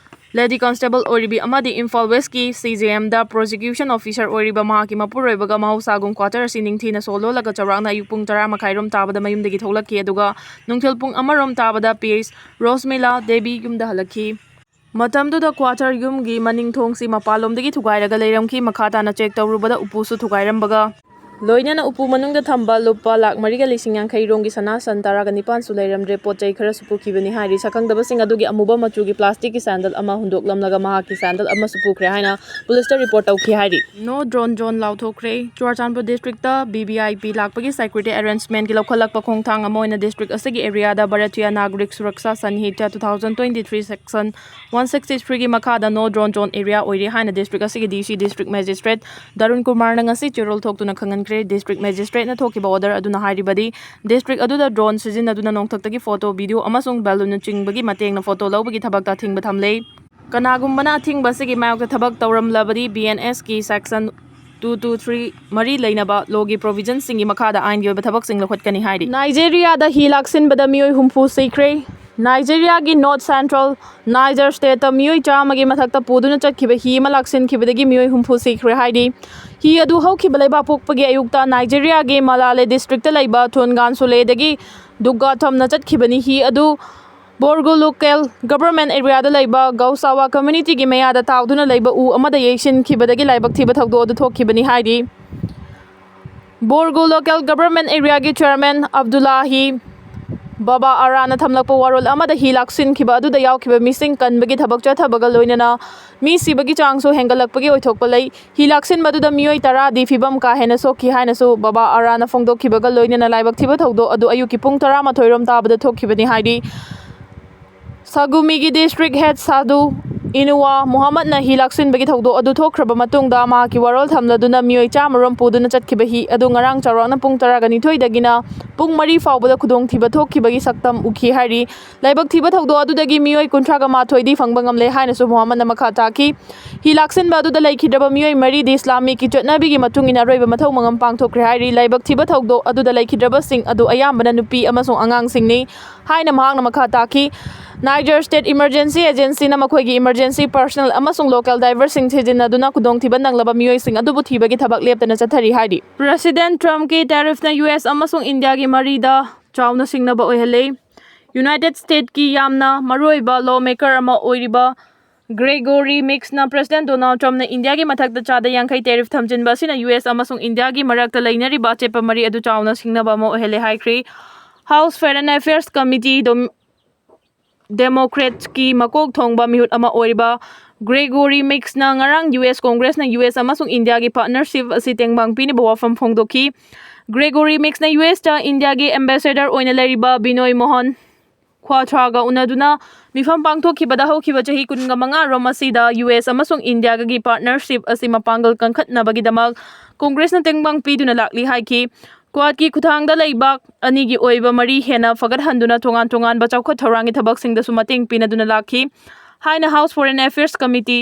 ꯂꯦꯗꯤ ꯀꯟꯁꯇꯦꯕꯜ ꯑꯣꯏꯔꯤꯕꯤ ꯑꯃꯗꯤ ꯏꯝꯐꯥꯜ ꯋꯦꯁꯀꯤ C J M ꯗ prosecution officer ꯑꯣꯏꯔꯤꯕ ꯃꯍꯥꯛꯀꯤ ꯃꯄꯨꯔꯣꯏꯕꯒ ꯃꯍꯧꯁꯥꯒꯨꯝ quarter ꯑꯁꯤ ꯅꯤꯡꯊꯤꯅ ꯁꯣꯜꯂꯣꯜꯂꯒ ꯆꯥꯎꯔꯥꯛꯅ ꯑꯌꯨꯛ ꯄꯨꯡ ꯇꯔꯥ ꯃꯈꯥꯏꯔꯣꯝ ꯇꯥꯕꯗ ꯃꯌꯨꯝꯗꯒꯤ ꯊꯣꯛꯂꯛꯈꯤ꯫ ꯑꯗꯨꯒ ꯅꯨꯡꯊꯤꯜ ꯄꯨꯡ ꯑꯃꯔꯣꯝ ꯇꯥꯕꯗ P S ꯔꯣꯁꯃꯤꯂꯥ ꯗꯦꯕꯤ ꯌꯨꯝꯗ ꯍꯜꯂꯛꯈꯤ꯫ ꯃꯇꯝꯗꯨꯗ quarter ꯌꯨꯝꯒꯤ ꯃꯅꯤꯡ ꯊꯣꯡꯁꯤ ꯃꯄꯥꯟꯂꯣꯝꯗꯒꯤ ꯊꯨꯒꯥꯏꯔꯒ ꯂꯩꯔꯝꯈꯤ꯫ ꯃꯈꯥ ꯇꯥꯅ check ꯇꯧꯔꯨꯕꯗ ꯎꯄꯨꯁꯨ ꯊꯨꯒꯥꯏꯔꯝꯕꯒ ꯂꯣꯏꯅꯅ ꯎꯄꯨ ꯃꯅꯨꯡꯗ ꯊꯝꯕ ꯂꯨꯄꯥ ꯂꯥꯈ ꯃꯔꯤꯒ ꯂꯤꯁꯤꯡ ꯌꯥꯡꯈꯩ ꯔꯣꯝꯒꯤ ꯁꯅꯥ ꯁꯟ ꯇꯔꯥꯒ ꯅꯤꯄꯥꯟꯁꯨ ꯂꯩꯔꯝꯗ꯭ꯔꯦ꯫ ꯄꯣꯠ ꯆꯩ ꯈꯔꯁꯨ ꯄꯨꯈꯤꯕꯅꯤ ꯍꯥꯏꯔꯤ꯫ ꯁꯛꯈꯪꯗꯕꯁꯤꯡ ꯑꯗꯨꯒꯤ ꯑꯃꯨꯕ ꯃꯆꯨꯒꯤ plastic ꯀꯤ sandal ꯑꯃ ꯍꯨꯟꯗꯣꯛꯂꯝꯂꯒ ꯃꯍꯥꯛꯀꯤ sandal ꯑꯃꯁꯨ ꯄꯨꯈ꯭ꯔꯦ ꯍꯥꯏꯅ ꯄꯨꯂꯤꯁꯇ ꯔꯤꯄꯣꯔꯠ ꯇꯧꯈꯤ ꯍꯥꯏꯔꯤ꯫ No drone zone ꯂꯥꯎꯊꯣꯛꯈ꯭ꯔꯦ꯫ Churachandpur district V V I P ꯂꯥꯛꯄꯒꯤ security arrangement ꯀꯤ ꯂꯧꯈꯠꯂꯛꯄ ꯈꯣꯡꯊꯥꯡ ꯑꯃ ꯑꯣꯏꯅ ꯗꯤꯁꯇ꯭ꯔꯤꯛ ꯑꯁꯤꯒꯤ area ꯗ Bharatiya ꯅꯥꯒꯔꯤꯛ Suraksha ꯁꯟꯍꯤꯇ꯭ꯌꯥ two thousand twenty three section one sixty three ꯒꯤ ꯃꯈꯥꯗ no drone zone area ꯑꯣꯏꯔꯦ ꯍꯥꯏꯅ ꯗꯤꯁꯇ꯭ꯔꯤꯛ ꯑꯁꯤꯒꯤ D C, ꯗꯤꯁꯇ꯭ꯔꯤꯛ ꯃꯦꯖꯤꯁꯇ꯭ꯔꯦꯠ ꯗꯔꯨꯟ ꯀꯨꯃꯥꯔꯅ ꯉꯁꯤ ꯆꯦꯔꯣꯜ ꯊꯣꯛꯇꯨꯅ ꯈꯪꯍꯟꯈ꯭ꯔꯦ꯫ ꯗꯤꯁꯇ꯭ꯔꯤꯛ ꯃꯦꯖꯤꯁꯇ꯭ꯔꯦꯠꯅ ꯊꯣꯛꯈꯤꯕ order ꯑꯗꯨꯅ ꯍꯥꯏꯔꯤꯕꯗꯤ, ꯗꯤꯁꯇ꯭ꯔꯤꯛ ꯑꯗꯨꯗ drone ꯁꯤꯖꯤꯟꯅꯗꯨꯅ ꯅꯣꯡꯊꯛꯇꯒꯤ photo, video ꯑꯃꯁꯨꯡ balloon ꯅꯆꯤꯡꯕꯒꯤ ꯃꯇꯦꯡꯅ photo ꯂꯧꯕꯒꯤ ꯊꯕꯛꯇ ꯑꯊꯤꯡꯕ ꯊꯝꯂꯦ꯫ ꯀꯅꯥꯒꯨꯝꯕꯅ ꯑꯊꯤꯡꯕ ꯑꯁꯤꯒꯤ ꯃꯥꯌꯣꯛꯇ ꯊꯕꯛ ꯇꯧꯔꯝꯂꯕꯗꯤ, B N S ꯀꯤ section two two three ꯃꯔꯤ ꯂꯩꯅꯕ law ꯒꯤ provision ꯁꯤꯡꯒꯤ ꯃꯈꯥꯗ ꯑꯥꯏꯟꯒꯤ ꯑꯣꯏꯕ ꯊꯕꯛꯁꯤꯡ ꯂꯧꯈꯠꯀꯅꯤ ꯍꯥꯏꯔꯤ꯫ ꯅꯥꯏꯖꯦꯔꯤꯌꯥꯗ ꯍꯤ ꯂꯥꯛꯁꯤꯟꯕꯗ ꯃꯤꯑꯣꯏ ꯍꯨꯝꯐꯨ ꯁꯤꯈ꯭ꯔꯦ꯫ ꯅꯥꯏꯖꯦꯔꯤꯌꯥꯒꯤ North Central Niger State ꯇ ꯃꯤꯑꯣꯏ ꯆꯥꯝꯃꯒꯤ ꯃꯊꯛꯇ ꯄꯨꯗꯨꯅ ꯆꯠꯈꯤꯕ ꯍꯤ ꯑꯃ ꯂꯥꯛꯁꯤꯟꯈꯤꯕꯗꯒꯤ ꯃꯤꯑꯣꯏ ꯍꯨꯝꯐꯨ ꯁꯤꯈ꯭ꯔꯦ ꯍꯥꯏꯔꯤ꯫ ꯍꯤ ꯑꯗꯨ ꯍꯧꯈꯤꯕ ꯂꯩꯕꯥꯛꯄꯣꯛꯄꯒꯤ ꯑꯌꯨꯛꯇ ꯅꯥꯏꯖꯦꯔꯤꯌꯥꯒꯤ ꯃꯂꯥꯂꯦ ꯗꯤꯁꯇ꯭ꯔꯤꯛꯇ ꯂꯩꯕ ꯊꯣꯟꯒꯥꯟ ꯁꯨꯂꯦꯗꯒꯤ ꯗꯨꯒꯥꯊꯝꯅ ꯆꯠꯈꯤꯕꯅꯤ꯫ ꯍꯤ ꯑꯗꯨ ꯕꯣꯔꯒꯨ ꯂꯣꯀꯦꯜ ꯒꯕꯔꯃꯦꯟ ꯑꯦꯔꯤꯌꯥꯗ ꯂꯩꯕ ꯒꯧꯁꯥꯋꯥ ꯀꯝꯃ꯭ꯌꯨꯅꯤꯇꯤꯒꯤ ꯃꯌꯥꯗ ꯇꯥꯎꯗꯨꯅ ꯂꯩꯕ ꯎ ꯑꯃꯗ ꯌꯩꯁꯤꯟꯈꯤꯕꯗꯒꯤ ꯂꯥꯏꯕꯛ ꯊꯤꯕ ꯊꯧꯗꯣꯛ ꯑꯗꯨ ꯊꯣꯛꯈꯤꯕꯅꯤ ꯍꯥꯏꯔꯤ꯫ ꯕꯣꯔꯒꯨ ꯂꯣꯀꯦꯜ ꯒꯕꯔꯃꯦꯟ ꯑꯦꯔꯤꯌꯥꯒꯤ ꯆꯤꯌꯔꯃꯦꯟ ꯑꯕꯗꯨꯜꯂꯥꯍꯤ ꯕꯥꯕꯥ ꯑꯔꯥꯅ ꯊꯝꯂꯛꯄ ꯋꯥꯔꯣꯜ ꯑꯃꯗ ꯍꯤ ꯂꯥꯛꯁꯤꯟꯈꯤꯕ ꯑꯗꯨꯗ ꯌꯥꯎꯈꯤꯕ ꯃꯤꯁꯤꯡ ꯀꯟꯕꯒꯤ ꯊꯕꯛ ꯆꯠꯊꯕꯒ ꯂꯣꯏꯅꯅ ꯃꯤ ꯁꯤꯕꯒꯤ ꯆꯥꯡꯁꯨ ꯍꯦꯟꯒꯠꯂꯛꯄꯒꯤ ꯑꯣꯏꯊꯣꯛꯄ ꯂꯩ꯫ ꯍꯤ ꯂꯥꯛꯁꯤꯟꯕꯗꯨꯗ ꯃꯤꯑꯣꯏ ꯇꯔꯥꯗꯤ ꯐꯤꯕꯝ ꯀꯥ ꯍꯦꯟꯅ ꯁꯣꯛꯈꯤ ꯍꯥꯏꯅꯁꯨ ꯕꯥꯕꯥ ꯑꯔꯥꯅ ꯐꯣꯡꯗꯣꯛꯈꯤꯕꯒ ꯂꯣꯏꯅꯅ ꯂꯥꯏꯕꯛ ꯊꯤꯕ ꯊꯧꯗꯣꯛ ꯑꯗꯨ ꯑꯌꯨꯛꯀꯤ ꯄꯨꯡ ꯇꯔꯥꯃꯥꯊꯣꯏ ꯔꯣꯝ ꯇꯥꯕꯗ ꯊꯣꯛꯈꯤꯕꯅꯤ ꯍꯥꯏꯔꯤ꯫ ꯁꯒꯨꯃꯤꯒꯤ ꯗꯤꯁꯇ꯭ꯔꯤꯛ ꯍꯦꯗ ꯁꯥꯗꯨ ꯏꯅꯨꯋꯥ ꯃꯨꯍꯝꯃꯗꯅ ꯍꯤ ꯂꯥꯛꯁꯤꯟꯕꯒꯤ ꯊꯧꯗꯣꯛ ꯑꯗꯨ ꯊꯣꯛꯈ꯭ꯔꯕ ꯃꯇꯨꯡꯗ ꯃꯍꯥꯛꯀꯤ ꯋꯥꯔꯣꯜ ꯊꯝꯂꯗꯨꯅ ꯃꯤꯑꯣꯏ ꯆꯥꯝꯃ ꯔꯣꯝ ꯄꯨꯗꯨꯅ ꯆꯠꯈꯤꯕ ꯍꯤ ꯑꯗꯨ ꯉꯔꯥꯡ ꯆꯥꯎꯔꯥꯛꯅ ꯄꯨꯡ ꯇꯔꯥꯒ ꯅꯤꯊꯣꯏꯗꯒꯤꯅ ꯄꯨꯡ ꯃꯔꯤ ꯐꯥꯎꯕꯗ ꯈꯨꯗꯣꯡꯊꯤꯕ ꯊꯣꯛꯈꯤꯕꯒꯤ ꯁꯛꯇꯝ ꯎꯈꯤ ꯍꯥꯏꯔꯤ꯫ ꯂꯥꯏꯕꯛ ꯊꯤꯕ ꯊꯧꯗꯣꯛ ꯑꯗꯨꯗꯒꯤ ꯃꯤꯑꯣꯏ ꯀꯨꯟꯊ꯭ꯔꯥꯒ ꯃꯥꯊꯣꯏꯗꯤ ꯐꯪꯕ ꯉꯝꯂꯦ ꯍꯥꯏꯅꯁꯨ ꯃꯨꯍꯝꯃꯗꯅ ꯃꯈꯥ ꯇꯥꯈꯤ꯫ ꯍꯤ ꯂꯥꯛꯁꯤꯟꯕ ꯑꯗꯨꯗ ꯂꯩꯈꯤꯗ꯭ꯔꯕ ꯃꯤꯑꯣꯏ ꯃꯔꯤꯗꯤ ꯏꯁꯂꯥꯃꯤꯛꯀꯤ ꯆꯠꯅꯕꯤꯒꯤ ꯃꯇꯨꯡ ꯏꯟꯅ ꯑꯔꯣꯏꯕ ꯃꯊꯧ ꯃꯉꯝ ꯄꯥꯡꯊꯣꯛꯈ꯭ꯔꯦ ꯍꯥꯏꯔꯤ꯫ ꯂꯥꯏꯕꯛ ꯊꯤꯕ ꯊꯧꯗꯣꯛ ꯑꯗꯨꯗ ꯂꯩꯈꯤꯗ꯭ꯔꯕꯁꯤꯡ ꯑꯗꯨ ꯑꯌꯥꯝꯕꯅ ꯅꯨꯄꯤ ꯑꯃꯁꯨꯡ ꯑꯉꯥꯡꯁꯤꯡꯅꯤ ꯍꯥꯏꯅ ꯃꯍꯥꯛꯅ ꯃꯈꯥ ꯇꯥꯈꯤ꯫ ꯅꯥꯏꯖꯔ ꯁ꯭ꯇꯦꯠ ꯏꯃꯔꯖꯦꯟꯁꯤ ꯑꯦꯖꯦꯟꯁꯤꯅ ꯃꯈꯣꯏꯒꯤ ꯏꯃꯔꯖꯦꯟꯁꯤ ꯄꯔꯁꯅꯦꯜ ꯑꯃꯁꯨꯡ ꯂꯣꯀꯦꯜ ꯗꯥꯏꯚꯔꯁꯤꯡ ꯁꯤꯖꯤꯟꯅꯗꯨꯅ ꯈꯨꯗꯣꯡꯊꯤꯕ ꯅꯪꯂꯕ ꯃꯤꯑꯣꯏꯁꯤꯡ ꯑꯗꯨꯕꯨ ꯊꯤꯕꯒꯤ ꯊꯕꯛ ꯂꯦꯞꯇꯅ ꯆꯠꯊꯔꯤ ꯍꯥꯏꯔꯤ꯫ ꯄ꯭ꯔꯦꯁꯤꯗꯦꯟꯠ ꯇ꯭ꯔꯝꯞꯀꯤ ꯇꯦꯔꯤꯐꯅ ꯌꯨ ꯑꯦꯁ ꯑꯃꯁꯨꯡ ꯏꯟꯗꯤꯌꯥꯒꯤ ꯃꯔꯤꯗ ꯆꯥꯎꯅ ꯁꯤꯡꯅꯕ ꯑꯣꯏꯍꯜꯂꯦ꯫ ꯌꯨꯅꯥꯏꯇꯦꯗ ꯁ꯭ꯇꯦꯠꯀꯤ ꯌꯥꯝꯅ ꯃꯔꯨꯑꯣꯏꯕ ꯂꯣ ꯃꯦꯀꯔ ꯑꯃ ꯑꯣꯏꯔꯤꯕ ꯒ꯭ꯔꯦꯒꯣꯔꯤ ꯃꯤꯛꯁꯅ ꯄ꯭ꯔꯦꯁꯤꯗꯦꯟꯠ ꯗꯣꯅꯥꯜꯗ ꯇ꯭ꯔꯝꯞꯅ ꯏꯟꯗꯤꯌꯥꯒꯤ ꯃꯊꯛꯇ ꯆꯥꯗ ꯌꯥꯡꯈꯩ ꯇꯦꯔꯤꯐ ꯊꯝꯖꯤꯟꯕ ꯑꯁꯤꯅ ꯌꯨ ꯑꯦꯁ ꯑꯃꯁꯨꯡ ꯏꯟꯗꯤꯌꯥꯒꯤ ꯃꯔꯛꯇ ꯂꯩꯅꯔꯤꯕ ꯑꯆꯦꯠꯄ ꯃꯔꯤ ꯑꯗꯨ ꯆꯥꯎꯅ ꯁꯤꯡꯅꯕ ꯑꯃ ꯑꯣꯏꯍꯜꯂꯦ ꯍꯥꯏꯈ꯭ꯔꯤ꯫ ꯍꯥꯎꯁ ꯐꯣꯔꯦꯟ ꯑꯦꯐꯤꯌꯔꯁ ꯀꯃꯤꯇꯤ ꯗꯣꯝ-, ꯗꯦꯃꯣꯀ꯭ꯔꯦꯠꯁꯀꯤ ꯃꯀꯣꯛ ꯊꯣꯡꯕ ꯃꯤꯍꯨꯠ ꯑꯃ ꯑꯣꯏꯔꯤꯕ ꯒ꯭ꯔꯦꯒꯣꯔꯤ ꯃꯤꯛꯁꯅ ꯉꯔꯥꯡ ꯌꯨ ꯑꯦꯁ ꯀꯣꯡꯒ꯭ꯔꯦꯁꯅ ꯌꯨ ꯑꯦꯁ ꯑꯃꯁꯨꯡ ꯏꯟꯗꯤꯌꯥꯒꯤ ꯄꯥꯔꯠꯅꯔꯁꯤꯞ ꯑꯁꯤ ꯇꯦꯡꯕꯥꯡ ꯄꯤꯅꯕ ꯋꯥꯐꯝ ꯐꯣꯡꯗꯣꯛꯈꯤ꯫ ꯒ꯭ꯔꯦꯒꯣꯔꯤ ꯃꯤꯛꯁꯅ ꯌꯨ ꯑꯦꯁꯇ ꯏꯟꯗꯤꯌꯥꯒꯤ ꯑꯦꯝꯕꯦꯁꯦꯗꯔ ꯑꯣꯏꯅ ꯂꯩꯔꯤꯕ ꯕꯤꯅꯣꯏ ꯃꯣꯍꯟ ꯈ꯭ꯋꯥꯊ꯭ꯔꯥꯒ ꯎꯅꯗꯨꯅ ꯃꯤꯐꯝ ꯄꯥꯡꯊꯣꯛꯈꯤꯕꯗ ꯍꯧꯈꯤꯕ ꯆꯍꯤ ꯀꯨꯟꯒ ꯃꯉꯥ ꯔꯣꯝ ꯑꯁꯤꯗ ꯌꯨ ꯑꯦꯁ ꯑꯃꯁꯨꯡ ꯏꯟꯗꯤꯌꯥꯒꯤ ꯄꯥꯔꯠꯅꯔꯁꯤꯞ ꯑꯁꯤ ꯃꯄꯥꯡꯒꯜ ꯀꯟꯈꯠꯅꯕꯒꯤꯗꯃꯛ ꯀꯣꯡꯒ꯭ꯔꯦꯁꯅ ꯇꯦꯡꯕꯥꯡ ꯄꯤꯗꯨꯅ ꯂꯥꯛꯂꯤ ꯍꯥꯏꯈꯤ꯫ ꯀ꯭ꯋꯥꯗꯀꯤ ꯈꯨꯠꯊꯥꯡꯗ ꯂꯩꯕꯥꯛ ꯑꯅꯤꯒꯤ ꯑꯣꯏꯕ ꯃꯔꯤ ꯍꯦꯟꯅ ꯐꯒꯠꯍꯟꯗꯨꯅ ꯇꯣꯉꯥꯟ ꯇꯣꯉꯥꯟꯕ ꯆꯥꯎꯈꯠ ꯊꯧꯔꯥꯡꯒꯤ ꯊꯕꯛꯁꯤꯡꯗꯁꯨ ꯃꯇꯦꯡ ꯄꯤꯅꯗꯨꯅ ꯂꯥꯛꯈꯤ ꯍꯥꯏꯅ House Foreign Affairs Committee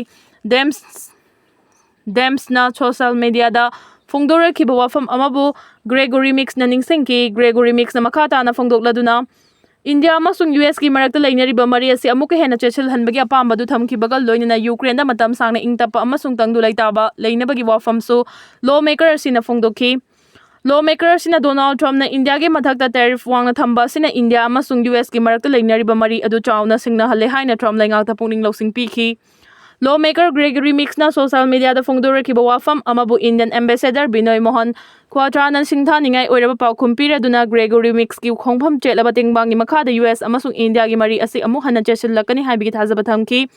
Dems ꯗꯦꯝꯁꯅ ꯁꯣꯁꯤꯌꯦꯜ ꯃꯤꯗꯤꯌꯥꯗ ꯐꯣꯡꯗꯣꯔꯛꯈꯤꯕ ꯋꯥꯐꯝ ꯑꯃꯕꯨ ꯒ꯭ꯔꯦꯒꯣꯔꯤ ꯃꯤꯛꯁꯅ ꯅꯤꯡꯁꯤꯡꯈꯤ꯫ ꯒ꯭ꯔꯦꯒꯣꯔꯤ ꯃꯤꯛꯁꯅ ꯃꯈꯥ ꯇꯥꯅ ꯐꯣꯡꯗꯣꯛꯂꯗꯨꯅ, ꯏꯟꯗꯤꯌꯥ ꯑꯃꯁꯨꯡ ꯌꯨ ꯑꯦꯁꯀꯤ ꯃꯔꯛꯇ ꯂꯩꯅꯔꯤꯕ ꯃꯔꯤ ꯑꯁꯤ ꯑꯃꯨꯛꯀ ꯍꯦꯟꯅ ꯆꯦꯠꯁꯤꯜꯍꯟꯕꯒꯤ ꯑꯄꯥꯝꯕ ꯑꯗꯨ ꯊꯝꯈꯤꯕꯒ ꯂꯣꯏꯅꯅ ꯌꯨꯀ꯭ꯔꯦꯟꯗ ꯃꯇꯝ ꯁꯥꯡꯅ ꯏꯪ ꯇꯞꯄ ꯑꯃꯁꯨꯡ ꯇꯪꯗꯨ ꯂꯩꯇꯥꯕ ꯂꯩꯅꯕꯒꯤ ꯋꯥꯐꯝꯁꯨ ꯂꯣ ꯃꯦꯀꯔ ꯑꯁꯤꯅ ꯐꯣꯡꯗꯣꯛꯈꯤ꯫ Lawmaker ꯑꯁꯤꯅ ꯗꯣꯅꯥꯜꯗ ꯇ꯭ꯔꯝꯞꯅ ꯏꯟꯗꯤꯌꯥꯒꯤ ꯃꯊꯛꯇ tariff ꯋꯥꯡꯅ ꯊꯝꯕ ꯑꯁꯤꯅ ꯏꯟꯗꯤꯌꯥ ꯑꯃꯁꯨꯡ ꯌꯨ ꯑꯦꯁꯀꯤ ꯃꯔꯛꯇ ꯂꯩꯅꯔꯤꯕ ꯃꯔꯤ ꯑꯗꯨ ꯆꯥꯎꯅ ꯁꯤꯡꯅꯍꯜꯂꯦ ꯍꯥꯏꯅ ꯇ꯭ꯔꯝꯞ ꯂꯩꯉꯥꯛꯇ ꯄꯨꯛꯅꯤꯡ ꯂꯧꯁꯤꯡ ꯄꯤꯈꯤ꯫ Lawmaker Gregory Meeks ꯅ social media ꯗ ꯐꯣꯡꯗꯣꯔꯛꯈꯤꯕ ꯋꯥꯐꯝ ꯑꯃꯕꯨ Indian ambassador ꯕꯤꯅꯣꯏ ꯃꯣꯍꯟ ꯀ꯭ꯋꯥꯇ꯭ꯔꯥꯅ ꯁꯤꯡꯊꯥꯅꯤꯡꯉꯥꯏ ꯑꯣꯏꯔꯕ ꯄꯥꯎꯈꯨꯝ ꯄꯤꯔꯗꯨꯅ Gregory Meeks ꯀꯤ ꯈꯣꯡꯐꯝ ꯆꯦꯠꯂꯕ ꯇꯦꯡꯕꯥꯡꯒꯤ ꯃꯈꯥꯗ ꯌꯨ ꯑꯦꯁ ꯑꯃꯁꯨꯡ ꯏꯟꯗꯤꯌꯥꯒꯤ ꯃꯔꯤ ꯑꯁꯤ ꯑꯃꯨꯛ ꯍꯟꯅ ꯆꯦꯠꯁꯤꯜꯂꯛꯀꯅꯤ ꯍꯥꯏꯕꯒꯤ ꯊꯥꯖꯕ ꯊꯝꯈꯤ꯫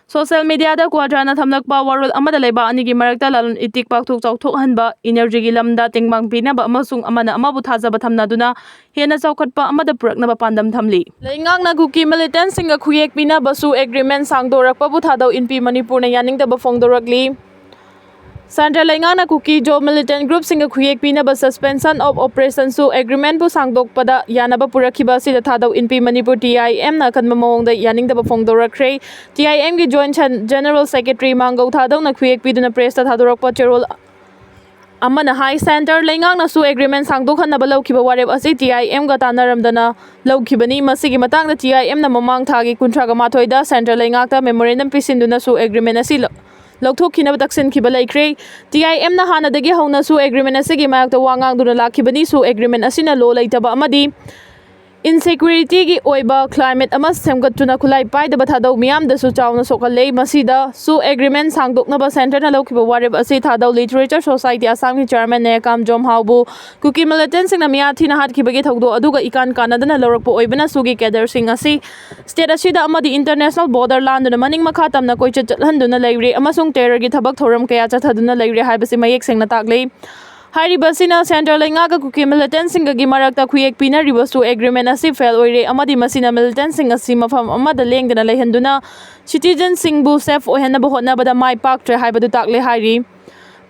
Social media ꯗ ꯀ꯭ꯋꯥꯇ꯭ꯔꯥꯅ ꯊꯝꯂꯛꯄ ꯋꯥꯔꯣꯜ ꯑꯃꯗ ꯂꯩꯕꯥꯛ ꯑꯅꯤꯒꯤ ꯃꯔꯛꯇ ꯂꯂꯣꯟ ꯏꯇꯤꯛ ꯄꯥꯛꯊꯣꯛ ꯆꯥꯎꯊꯣꯛꯍꯟꯕ, energy ꯒꯤ ꯂꯝꯗ ꯇꯦꯡꯕꯥꯡ ꯄꯤꯅꯕ ꯑꯃꯁꯨꯡ ꯑꯃꯅ ꯑꯃꯕꯨ ꯊꯥꯖꯕ ꯊꯝꯅꯗꯨꯅ ꯍꯦꯟꯅ ꯆꯥꯎꯈꯠꯄ ꯑꯃꯗ ꯄꯨꯔꯛꯅꯕ ꯄꯥꯟꯗꯝ ꯊꯝꯂꯤ꯫ ꯂꯩꯉꯥꯛꯅ ꯀꯨꯀꯤ militant ꯁꯤꯡꯒ ꯈꯨꯌꯦꯛ ꯄꯤꯅꯕ ꯁꯨ agreement ꯁꯥꯡꯗꯣꯔꯛꯄꯕꯨ ꯊꯥꯗꯧ ꯏꯟꯄꯤ ꯃꯅꯤꯄꯨꯔꯅ ꯌꯥꯅꯤꯡꯗꯕ ꯐꯣꯡꯗꯣꯔꯛꯂꯤ꯫ Central ꯂꯩꯉꯥꯛꯅ ꯀꯨꯀꯤ ꯖꯣ militant group ꯁꯤꯡꯒ ꯈꯨꯌꯦꯛ ꯄꯤꯅꯕ suspension of operation ꯁꯨ agreement ꯄꯨ ꯁꯥꯡꯗꯣꯛꯄꯗ ꯌꯥꯅꯕ ꯄꯨꯔꯛꯈꯤꯕ ꯑꯁꯤꯗ ꯊꯥꯗꯧ ꯏꯟꯄꯤ ꯃꯅꯤꯄꯨꯔ T I M ꯅ ꯑꯀꯟꯕ ꯃꯑꯣꯡꯗ ꯌꯥꯅꯤꯡꯗꯕ ꯐꯣꯡꯗꯣꯔꯛꯈ꯭ꯔꯦ꯫ T I M ꯒꯤ Joint General Secretary ꯃꯥꯡꯒꯧ ꯊꯥꯗꯧꯅ ꯈꯨꯌꯦꯛ ꯄꯤꯗꯨꯅ press ꯇ ꯊꯥꯗꯣꯔꯛꯄ ꯆꯦꯔꯣꯜ ꯑꯃꯅ ꯍꯥꯏ, Central ꯂꯩꯉꯥꯛꯅ ꯁꯨ agreement ꯁꯥꯡꯗꯣꯛꯍꯟꯅꯕ ꯂꯧꯈꯤꯕ ꯋꯥꯔꯦꯞ ꯑꯁꯤ T I M ꯒ ꯇꯥꯟꯅꯔꯝꯗꯅ ꯂꯧꯈꯤꯕꯅꯤ꯫ ꯃꯁꯤꯒꯤ ꯃꯇꯥꯡꯗ T I M ꯅ ꯃꯃꯥꯡ ꯊꯥꯒꯤ ꯀꯨꯟꯊ꯭ꯔꯥꯒ ꯃꯥꯊꯣꯏꯗ Central ꯂꯩꯉꯥꯛꯇ memorandum ꯄꯤꯁꯤꯟꯗꯨꯅ ꯁꯨ agreement ꯑꯁꯤ ꯂꯧ-, ꯂꯧꯊꯣꯛꯈꯤꯅꯕ ꯇꯛꯁꯤꯟꯈꯤꯕ ꯂꯩꯈ꯭ꯔꯦ꯫ T I M ꯅ ꯍꯥꯟꯅꯗꯒꯤ ꯍꯧꯅ ꯁꯨ agreement ꯑꯁꯤꯒꯤ ꯃꯥꯌꯣꯛꯇ ꯋꯥ ꯉꯥꯡꯗꯨꯅ ꯂꯥꯛꯈꯤꯕꯅꯤ꯫ ꯁꯨ agreement ꯑꯁꯤꯅ law ꯂꯩꯇꯕ ꯑꯃꯗꯤ insecurity ꯒꯤ ꯑꯣꯏꯕ climate ꯑꯃ ꯁꯦꯝꯒꯠꯇꯨꯅ ꯈꯨꯠꯂꯥꯏ ꯄꯥꯏꯗꯕ ꯊꯥꯗꯧ ꯃꯤꯌꯥꯝꯗꯁꯨ ꯆꯥꯎꯅ ꯁꯣꯛꯍꯜꯂꯦ꯫ ꯃꯁꯤꯗ ꯁꯨ agreement ꯁꯥꯡꯗꯣꯛꯅꯕ Centre ꯅ ꯂꯧꯈꯤꯕ ꯋꯥꯔꯦꯞ ꯑꯁꯤ ꯊꯥꯗꯧ Literature Society ꯑꯁꯥꯝꯒꯤ Chairman ꯅꯦꯀꯥꯝ ꯖꯣꯝꯍꯥꯎꯕꯨ ꯀꯨꯀꯤ militant ꯁꯤꯡꯅ ꯃꯤꯌꯥ ꯊꯤꯅ ꯍꯥꯠꯈꯤꯕꯒꯤ ꯊꯧꯗꯣꯛ ꯑꯗꯨꯒ ꯏꯀꯥꯟ ꯀꯥꯟꯅꯗꯅ ꯂꯧꯔꯛꯄ ꯑꯣꯏꯕꯅ ꯁꯨꯒꯤ cadre ꯁꯤꯡ ꯑꯁꯤ state ꯑꯁꯤꯗ ꯑꯃꯗꯤ international border ꯂꯥꯟꯗꯨꯅ ꯃꯅꯤꯡ ꯃꯈꯥ ꯇꯝꯅ ꯀꯣꯏꯆꯠ ꯆꯠꯍꯟꯗꯨꯅ ꯂꯩꯔꯦ ꯑꯃꯁꯨꯡ terror ꯒꯤ ꯊꯕꯛ ꯊꯧꯔꯝ ꯀꯌꯥ ꯆꯠꯊꯗꯨꯅ ꯂꯩꯔꯦ ꯍꯥꯏꯕꯁꯤ ꯃꯌꯦꯛ ꯁꯦꯡꯅ ꯇꯥꯛꯂꯤ꯫ ꯍꯥꯏꯔꯤꯕꯁꯤꯅ Centre ꯂꯩꯉꯥꯛꯀ ꯀꯨꯀꯤ militant ꯁꯤꯡꯒꯒꯤ ꯃꯔꯛꯇ ꯈꯨꯌꯦꯛ ꯄꯤꯅꯔꯤꯕ ꯁꯨ agreement ꯑꯁꯤ fail ꯑꯣꯏꯔꯦ ꯑꯃꯗꯤ ꯃꯁꯤꯅ militant ꯁꯤꯡ ꯑꯁꯤ ꯃꯐꯝ ꯑꯃꯗ ꯂꯦꯡꯗꯅ ꯂꯩꯍꯟꯗꯨꯅ citizen ꯁꯤꯡꯕꯨ safe ꯑꯣꯏꯍꯟꯅꯕ ꯍꯣꯠꯅꯕꯗ ꯃꯥꯏ ꯄꯥꯛꯇ꯭ꯔꯦ ꯍꯥꯏꯕꯗꯨ ꯇꯥꯛꯂꯦ ꯍꯥꯏꯔꯤ꯫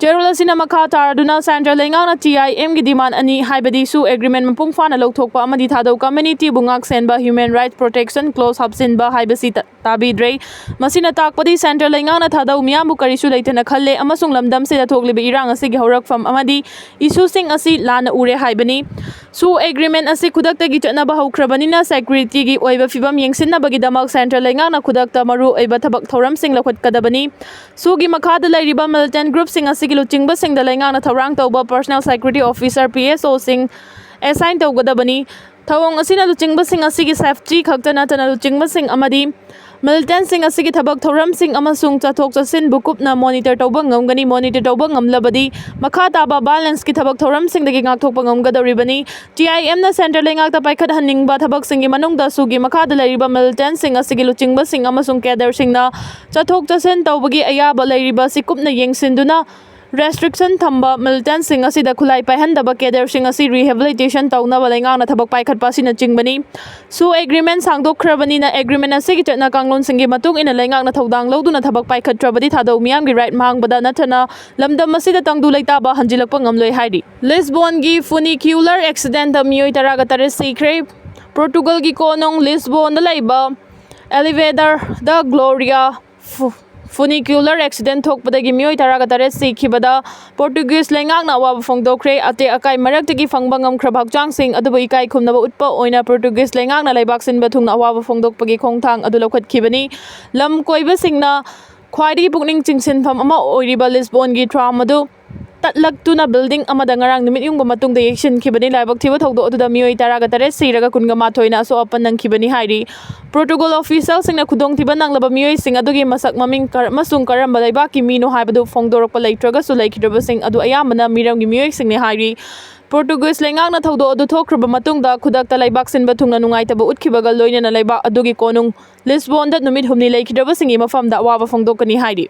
ꯆꯦꯔꯣꯜ ꯑꯁꯤꯅ ꯃꯈꯥ ꯇꯥꯔꯗꯨꯅ Centre ꯂꯩꯉꯥꯛꯅ T I M ꯒꯤ demand ꯑꯅꯤ, ꯍꯥꯏꯕꯗꯤ ꯁꯨ agreement ꯃꯄꯨꯡ ꯐꯥꯅ ꯂꯧꯊꯣꯛꯄ ꯑꯃꯗꯤ ꯊꯥꯗꯧ community ꯕꯨ ꯉꯥꯛ ꯁꯦꯟꯕ human right protection clause ꯍꯥꯞꯆꯤꯟꯕ ꯍꯥꯏꯕꯁꯤ ꯇ-, ꯇꯥꯕꯤꯗ꯭ꯔꯦ꯫ ꯃꯁꯤꯅ ꯇꯥꯛꯄꯗꯤ Centre ꯂꯩꯉꯥꯛꯅ ꯊꯥꯗꯧ ꯃꯤꯌꯥꯝꯕꯨ ꯀꯔꯤꯁꯨ ꯂꯩꯇꯅ ꯈꯜꯂꯦ ꯑꯃꯁꯨꯡ ꯂꯝꯗꯝꯁꯤꯗ ꯊꯣꯛꯂꯤꯕ ꯏꯔꯥꯡ ꯑꯁꯤꯒꯤ ꯍꯧꯔꯛꯐꯝ ꯑꯃꯗꯤ issue ꯁꯤꯡ ꯑꯁꯤ ꯂꯥꯟꯅ ꯎꯔꯦ ꯍꯥꯏꯕꯅꯤ꯫ ꯁꯨ agreement ꯑꯁꯤ ꯈꯨꯗꯛꯇꯒꯤ ꯆꯠꯅꯕ ꯍꯧꯈ꯭ꯔꯕꯅꯤꯅ security ꯒꯤ ꯑꯣꯏꯕ ꯐꯤꯚꯝ ꯌꯦꯡꯁꯤꯟꯅꯕꯒꯤꯗꯃꯛ Centre ꯂꯩꯉꯥꯛꯅ ꯈꯨꯗꯛꯇ ꯃꯔꯨ ꯑꯣꯏꯕ ꯊꯕꯛ ꯊꯧꯔꯝꯁꯤꯡ ꯂꯧꯈꯠꯀꯗꯕꯅꯤ꯫ ꯁꯨꯒꯤ ꯃꯈꯥꯗ ꯂꯩꯔꯤꯕ militant group ꯁꯤꯡ ꯑꯁꯤꯒꯤ ꯂꯨꯆꯤꯡꯕꯁꯤꯡꯗ ꯂꯩꯉꯥꯛꯅ ꯊꯧꯔꯥꯡ ꯇꯧꯕ Personal Security Officer, P S Oꯁꯤꯡ assign ꯇꯧꯒꯗꯕꯅꯤ꯫ ꯊꯧꯑꯣꯡ ꯑꯁꯤꯅ ꯂꯨꯆꯤꯡꯕꯁꯤꯡ ꯑꯁꯤꯒꯤ safety ꯈꯛꯇ ꯅꯠꯇꯅ ꯂꯨꯆꯤꯡꯕꯁꯤꯡ ꯑꯃꯗꯤ militantꯁꯤꯡ ꯑꯁꯤꯒꯤ ꯊꯕꯛ ꯊꯧꯔꯝꯁꯤꯡ ꯑꯃꯁꯨꯡ ꯆꯠꯊꯣꯛ ꯆꯠꯁꯤꯟꯕꯨ ꯀꯨꯞꯅ monitor ꯇꯧꯕ ꯉꯝꯒꯅꯤ꯫ Monitor ꯇꯧꯕ ꯉꯝꯂꯕꯗꯤ ꯃꯈꯥ ꯇꯥꯕ violenceꯀꯤ ꯊꯕꯛ ꯊꯧꯔꯝꯁꯤꯡꯗꯒꯤ ꯉꯥꯛꯊꯣꯛꯄ ꯉꯝꯒꯗꯧꯔꯤꯕꯅꯤ꯫ TIMꯅ centre ꯂꯩꯉꯥꯛꯇ ꯄꯥꯏꯈꯠꯍꯟꯅꯤꯡꯕ ꯊꯕꯛꯁꯤꯡꯒꯤ ꯃꯅꯨꯡꯗ SoOꯒꯤ ꯃꯈꯥꯗ ꯂꯩꯔꯤꯕ militantꯁꯤꯡ ꯑꯁꯤꯒꯤ ꯂꯨꯆꯤꯡꯕꯁꯤꯡ ꯑꯃꯁꯨꯡ cadreꯁꯤꯡꯅ ꯆꯠꯊꯣꯛ ꯆꯠꯁꯤꯟ ꯇꯧꯕꯒꯤ ꯑꯌꯥꯕ ꯂꯩꯔꯤꯕ ꯑꯁꯤ ꯀꯨꯞꯅ ꯌꯦꯡꯁꯤꯟꯗꯨꯅ restriction ꯊꯝꯕ, militantꯁꯤꯡ ꯑꯁꯤꯗ ꯈꯨꯠꯂꯥꯏ ꯄꯥꯏꯍꯟꯗꯕ, cadreꯁꯤꯡ ꯑꯁꯤ rehabilitation ꯇꯧꯅꯕ ꯂꯩꯉꯥꯛꯅ ꯊꯕꯛ ꯄꯥꯏꯈꯠꯄ ꯑꯁꯤꯅꯆꯤꯡꯕꯅꯤ꯫ SoO agreement ꯁꯥꯡꯗꯣꯛꯈ꯭ꯔꯕꯅꯤꯅ agreement ꯑꯁꯤꯒꯤ ꯆꯠꯅ ꯀꯥꯡꯂꯣꯟꯁꯤꯡꯒꯤ ꯃꯇꯨꯡ ꯏꯟꯅ ꯂꯩꯉꯥꯛꯅ ꯊꯧꯗꯥꯡ ꯂꯧꯗꯨꯅ ꯊꯕꯛ ꯄꯥꯏꯈꯠꯇ꯭ꯔꯕꯗꯤ ꯊꯥꯗꯧ ꯃꯤꯌꯥꯝꯒꯤ right ꯃꯥꯡꯕꯗ ꯅꯠꯇ꯭ꯔꯅ ꯂꯝꯗꯝ ꯑꯁꯤꯗ ꯇꯪꯗꯨ ꯂꯩꯇꯥꯕ ꯍꯟꯖꯤꯜꯂꯛꯄ ꯉꯝꯂꯣꯏ ꯍꯥꯏꯔꯤ꯫ Lisbonꯒꯤ funicular accidentꯇ ꯃꯤꯑꯣꯏ ꯇꯔꯥꯒ ꯇꯔꯦꯠ ꯁꯤꯈ꯭ꯔꯦ꯫ Portugalꯒꯤ ꯀꯣꯅꯨꯡ Lisbonꯗ ꯂꯩꯕ Allivedra da Glória fu- funicular accident ꯊꯣꯛꯄꯗꯒꯤ ꯃꯤꯑꯣꯏ ꯇꯔꯥꯒ ꯇꯔꯦꯠ ꯁꯤꯈꯤꯕꯗ Portuguese ꯂꯩꯉꯥꯛꯅ ꯑꯋꯥꯕ ꯐꯣꯡꯗꯣꯛꯈ꯭ꯔꯦ꯫ ꯑꯇꯦꯛ ꯑꯀꯥꯏ ꯃꯔꯛꯇꯒꯤ ꯐꯪꯕ ꯉꯝꯈ꯭ꯔꯕ ꯍꯛꯆꯥꯡꯁꯤꯡ ꯑꯗꯨꯕꯨ ꯏꯀꯥꯏ ꯈꯨꯝꯅꯕ ꯎꯠꯄ ꯑꯣꯏꯅ Portuguese ꯂꯩꯉꯥꯛꯅ ꯂꯩꯕꯥꯛ ꯁꯤꯟꯕ ꯊꯨꯡꯅ ꯑꯋꯥꯕ ꯐꯣꯡꯗꯣꯛꯄꯒꯤ ꯈꯣꯡꯊꯥꯡ ꯑꯗꯨ ꯂꯧꯈꯠꯈꯤꯕꯅꯤ꯫ ꯂꯝ ꯀꯣꯏꯕꯁꯤꯡꯅ ꯈ꯭ꯋꯥꯏꯗꯒꯤ ꯄꯨꯛꯅꯤꯡ ꯆꯤꯡꯁꯤꯟꯐꯝ ꯑꯃ ꯑꯣꯏꯔꯤꯕ Lisbonꯒꯤ tram ꯑꯗꯨ ꯇꯠꯂꯛꯇꯨꯅ building ꯑꯃꯗ ꯉꯔꯥꯡ ꯅꯨꯃꯤꯠ ꯌꯨꯡꯕ ꯃꯇꯨꯡꯗ ꯌꯩꯁꯤꯟꯈꯤꯕꯅꯤ꯫ ꯂꯥꯏꯕꯛ ꯊꯤꯕ ꯊꯧꯗꯣꯛ ꯑꯗꯨꯗ ꯃꯤꯑꯣꯏ ꯇꯔꯥꯒ ꯇꯔꯦꯠ ꯁꯤꯔꯒ ꯀꯨꯟꯒ ꯃꯥꯊꯣꯏꯅ ꯑꯁꯣꯛ ꯑꯄꯟ ꯅꯪꯈꯤꯕꯅꯤ ꯍꯥꯏꯔꯤ꯫ Portugal officialꯁꯤꯡꯅ ꯈꯨꯗꯣꯡꯊꯤꯕ ꯅꯪꯂꯕ ꯃꯤꯑꯣꯏꯁꯤꯡ ꯑꯗꯨꯒꯤ ꯃꯁꯛ ꯃꯃꯤꯡ ꯀꯔ- ꯑꯃꯁꯨꯡ ꯀꯔꯝꯕ ꯂꯩꯕꯥꯛꯀꯤ ꯃꯤꯅꯣ ꯍꯥꯏꯕꯗꯨ ꯐꯣꯡꯗꯣꯔꯛꯄ ꯂꯩꯇ꯭ꯔꯒꯁꯨ, ꯂꯩꯈꯤꯗ꯭ꯔꯕꯁꯤꯡ ꯑꯗꯨ ꯑꯌꯥꯝꯕꯅ ꯃꯤꯔꯝꯒꯤ ꯃꯤꯑꯣꯏꯁꯤꯡꯅꯤ ꯍꯥꯏꯔꯤ꯫ Portuguese ꯂꯩꯉꯥꯛꯅ ꯊꯧꯗꯣꯛ ꯑꯗꯨ ꯊꯣꯛꯈ꯭ꯔꯕ ꯃꯇꯨꯡꯗ ꯈꯨꯗꯛꯇ ꯂꯩꯕꯥꯛ ꯁꯤꯟꯕ ꯊꯨꯡꯅ ꯅꯨꯡꯉꯥꯏꯇꯕ ꯎꯠꯈꯤꯕꯒ ꯂꯣꯏꯅꯅ ꯂꯩꯕꯥꯛ ꯑꯗꯨꯒꯤ ꯀꯣꯅꯨꯡ Lisbonꯗ ꯅꯨꯃꯤꯠ ꯍꯨꯝꯅꯤ ꯂꯩꯈꯤꯗ꯭ꯔꯕꯁꯤꯡꯒꯤ ꯃꯐꯝꯗ ꯑꯋꯥꯕ ꯐꯣꯡꯗꯣꯛꯀꯅꯤ ꯍꯥꯏꯔꯤ꯫